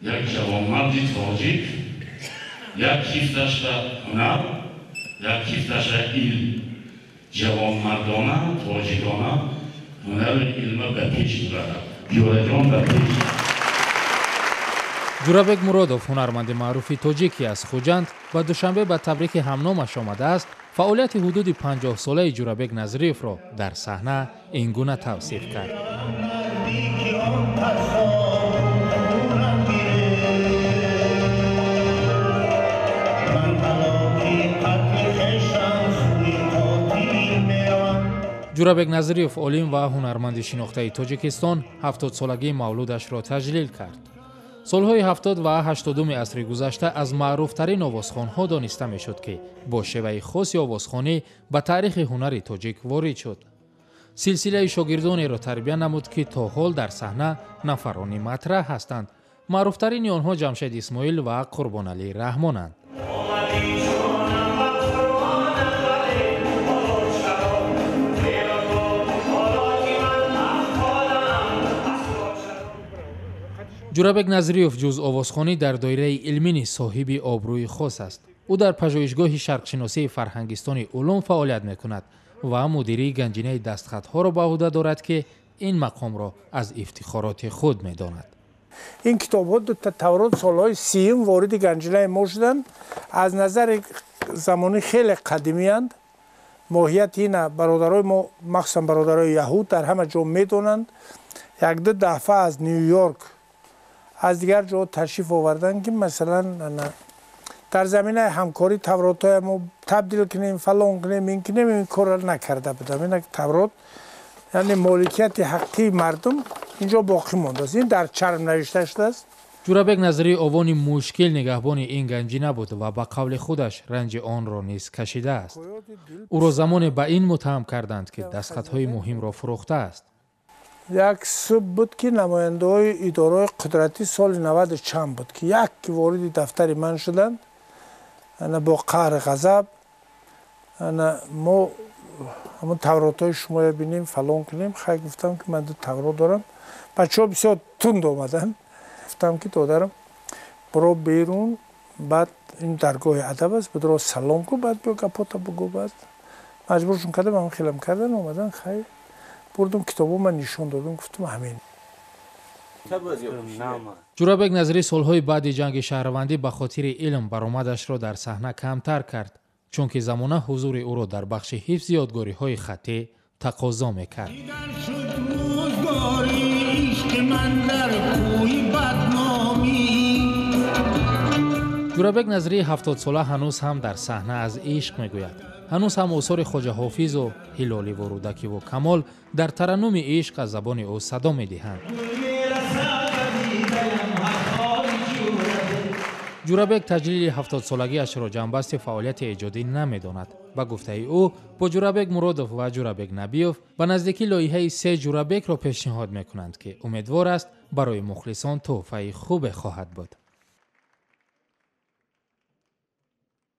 Як ҷавонмарди тоҷик, як кифташ ба ҳунар, як кифташ ба илм. Ҷавонмардона, тоҷикона ҳунару илма ба пеш мебарад. Ҷӯраҷон ба пеш. Ҷӯрабек Муродов, ҳунарманди маъруфи тоҷик, ки аз Хуҷанд ба Душанбе ба табрики ҳамномаш омадааст, фаъолияти ҳудуди 50-солаи Ҷӯрабек Назриевро дар саҳна ин гуна тавсиф кард. Ҷӯрабек Назриев, олим ва ҳунарманди шинохтаи Тоҷикистон, 70-солагии мавлудашро таҷлил кард. Солҳои 70 ва 80-уми асри гузашта аз маъруфтарин овозхонҳо дониста мешуд, ки бо шеваи хоси овозхонӣ ба таърихи ҳунари тоҷик ворид шуд. Силсилаи шогирдонеро тарбия намуд, ки то ҳол дар саҳна нафарони матраҳ ҳастанд. Маъруфтарини онҳо Ҷамшед Исмоил ва Қурбоналӣ Раҳмонанд. Ҷӯрабек Назриев ҷуз овозхонӣ дар доираи илмӣ низ соҳиби обрӯи хос аст. Ӯ дар пажӯҳишгоҳи шарқшиносии Фарҳангистони улум фаъолият мекунад ва мудирии ганҷинаи дастхатҳоро ба ӯҳда дорад, ки ин мақомро аз ифтихороти худ медонад. Ин китобҳо Таврот солҳои 30 вориди ганҷинаи мо шуданд. Аз назари замонӣ хеле қадимиянд. Моҳияти ина бародарои мо, махсусан бародарои яҳуд, дар ҳама ҷо медонанд. Як-ду дафъа аз Нью-Йорк, аз дигар ҷо ташриф оварданд, ки масалан дар заминаи ҳамкорӣ Тавротҳоя мо табдил кунем, фалон кунем, ин кунем, ин корро накарда будам. Ин Таврот, яъне моликияти ҳақиқии мардум инҷо боқӣ мондааст. Ин дар чарм навишта шудааст. Ҷӯрабек Назрӣ овони мушкил нигаҳбони ин ганҷина буд ва ба қавли худаш ранҷи онро низ кашидааст. Ӯро замоне ба ин муттаҳам карданд, ки дастхатҳои муҳимро фурӯхтааст. Як субҳ буд, ки намояндаҳои идораҳои қудратӣ соли 90 чанд буд, ки як вориди дафтари ман шуданд, ана бо қаҳри ғазаб, ана мо ҳамон Тавротҳои шумоя бинем, фалон кунем. Хай, гуфтам, ки ман ду Таврот дорам. Бачаҳо бисёр тунд омаданд. Гуфтам, ки додарам, биро берун, баъд ин даргоҳи адаб аст, бидро салом кун, баъд биё гапота бугӯ. Баъд маҷбуршон кардам, ҳамон хелам кардан, омадан. Хай, бурдум, китобо ман нишон додум, гуфтум ҳамин. Ҷӯрабек Назрӣ солҳои баъди ҷанги шаҳрвандӣ ба хотири илм баромадашро дар саҳна камтар кард, чунки замона ҳузури ӯро дар бахши ҳифзи ёдгориҳои хаттӣ тақозо мекард. Ҷӯрабек Назрии 70-сола ҳанӯз ҳам дар саҳна аз ишқ мегӯяд. Ҳанӯз ҳам осори Хоҷа Ҳофизу Ҳилоливу Рӯдакиву Камол дар тараннуми ишқ аз забони ӯ садо медиҳанд. Ҷӯрабек таҷлили 70-солагиашро ҷанбасти фаъолияти эҷодӣ намедонад. Ба гуфтаи ӯ, бо Ҷӯрабек Муродов ва Ҷӯрабек Набиёв ба наздикӣ лоиҳаи се Ҷӯрабекро пешниҳод мекунанд, ки умедвор аст, барои мухлисон тӯҳфаи хубе хоҳад буд.